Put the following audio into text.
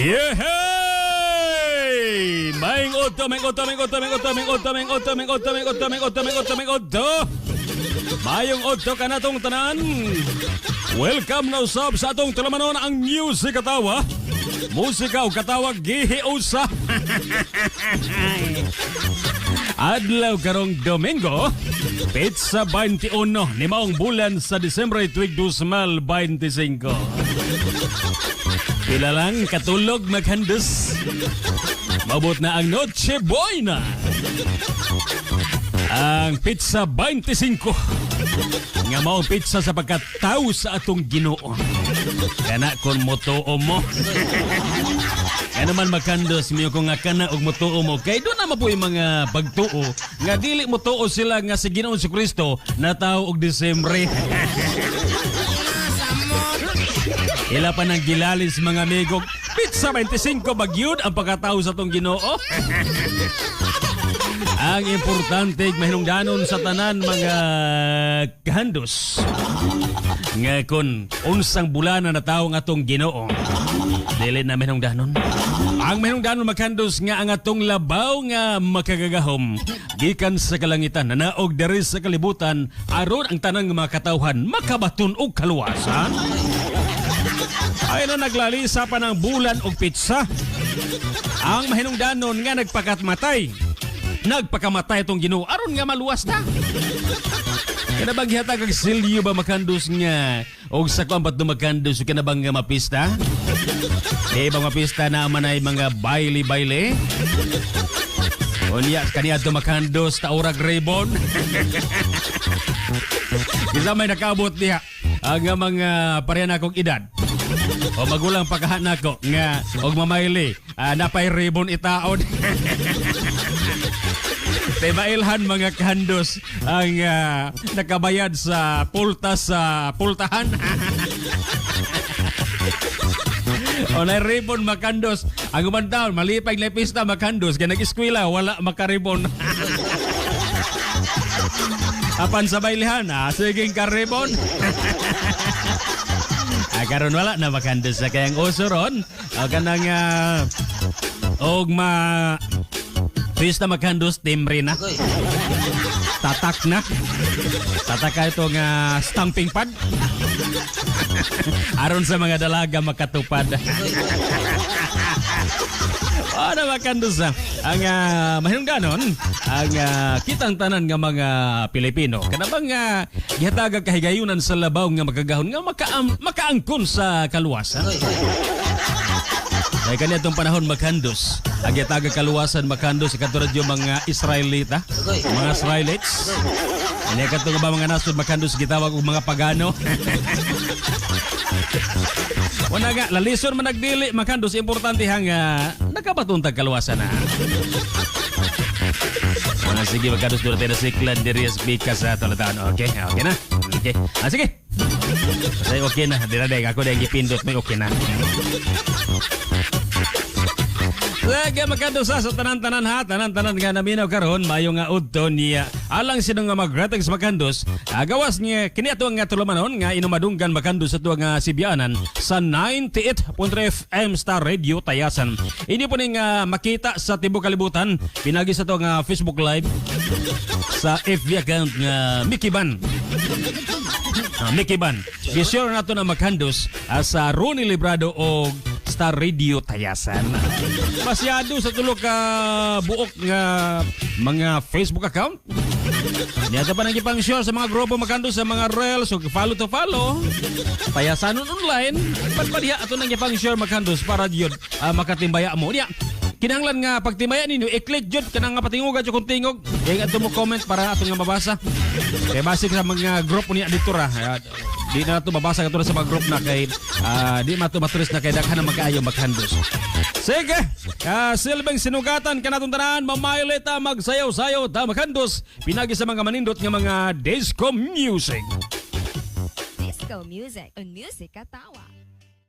Yehey! Maayong udto, maayong udto, maayong udto, maayong udto, maayong udto, maayong udto, maayong udto, maayong udto, maayong udto, maayong udto, maayong udto. Maayong udto kanatong tanan. Welcome na usab sa atong tulumanon, ang Music Katawa. Musika ug katawa gihiusa. Adlaw karong Domingo, petsa 21 ni maong bulan sa Disyembre tuig 2025. Pila lang katulog, maghandos. Mabot na ang Noche Buena. Ang petsa 25 nga mao ang petsa sa pagkatao sa atong Ginoo. Kana kon motuo mo. Nga naman, magkandos miyo ko nga kana og motuo mo, kay doon na mapuy mga pagtuo nga dili motuo sila nga si Ginoong si Kristo natawo og Disyembre. Ila pa nang gilalis, mga amigo. Petsa 25 bagyud ang pagkatao sa atong Ginoo. Ang importante, mahinungdanon sa tanan, mga kahandos, nga kung unsang bulan na natawo ang atong Ginoo, dili na mahinungdanon. Ang mahinungdanon, maghandos, nga ang atong labaw nga makagagahom gikan sa kalangitan nanaog diri sa kalibutan aron ang tanang mga katawhan makabaton og kaluwasan. Ay na naglalisa pa ng bulan og petsa. Ang mahinungdanon nga nagpakatmatay. Nagpakamatay itong Ginoo aron nga maluwas ta. Kana bang gihatag ang silyo ba, makandos, nga og sa kuan ba't makandos, kana bang nga mapista? Di ba mapista na man ay mga baile-baile? Unya kaniadto, makandos, taurag ribbon. Bisa may nakaabot diha ang mga pareha na akong edad o magulang pagkahan nako nga og mamayle napay ribbon itaon. Kay mailhan, mga kahandos, ang nakabayad sa pulta sa pultahan. O na ribbon, makandos. Ang uban taon malipay na pista, makandos, kay nag-eskwela wala makaribon. Apan sa bailihan, sige karibon. Karon wala na, makandos, sa kayang uso ron. O kanang og ma pista, maghandos, timbre na. Tatak na. Tatak ka ito nga stamping pad. Aron sa mga dalaga makatupad. Ano, makandos, ang mahinungdanon ang kitang tanan nga mga Pilipino kana bang gihatag kahigayunan sa labaw nga makagahon nga makaangkon sa kaluwasan. Kaya kaniadtong panahon, maghandos, ang gihatag kaluwasan, maghandos, katulad yung mga Israelita, mga Israelites. Ini katong ba mga nasod, maghandos, gitawag og mga pagano. Wala nga, lalison man nagdili, maghandos, importante hang nakapatuntag kaluwasan na. Mga sige, maghandos, doon tayo na siklan diri sa pikas sa talatan. Okay na. Okay. Sige. Say okay na, dira dai ako dai gipindot may okay na. Lagi, magkado sa tanan-tanan ha, tanan-tanan nga naminaw karon, mayo nga udto niya. Alang sino nga mag-greetings, makandos, gawas niya kini ato nga tulumanon nga inumadunggan, makandos, sa tuwa nga sibyanan sa 98.3 FM Star Radio Tayasan. Ini po ning makita sa tibuok kalibutan pinagi sa to nga Facebook Live sa FB account nga Mickey Ban. Mickey Ban. Be sure nato na maghandos sa Ronnie Librado o Star Radio Tayasan. Masyado sa tulo ka buok nga mga Facebook account. Niya pa nang ipang share sa mga grupo, makando, sa mga reels o follow to follow. Tayasanon online. Padpadiha ato nang ipang share, maghandos, para yun makatimbaya mo. Niya, kinahanglan nga pagtimbaya ninyo, i-click jud kanang nga patinguga jud kung tingog. Kaya ato mo comment para ato nga mabasa. Kaya basic sa mga group niya dito ra. Di na nato mabasa katulad sa mga group na kay di mato matulis na kay daghan na magkaayo, maghandos. Sige, silbing sinugatan kanatong tanan, mamaylit ta, magsayaw-sayaw ta, maghandos, pinagi sa mga manindot nga mga disco music. Disco music on Music Katawa.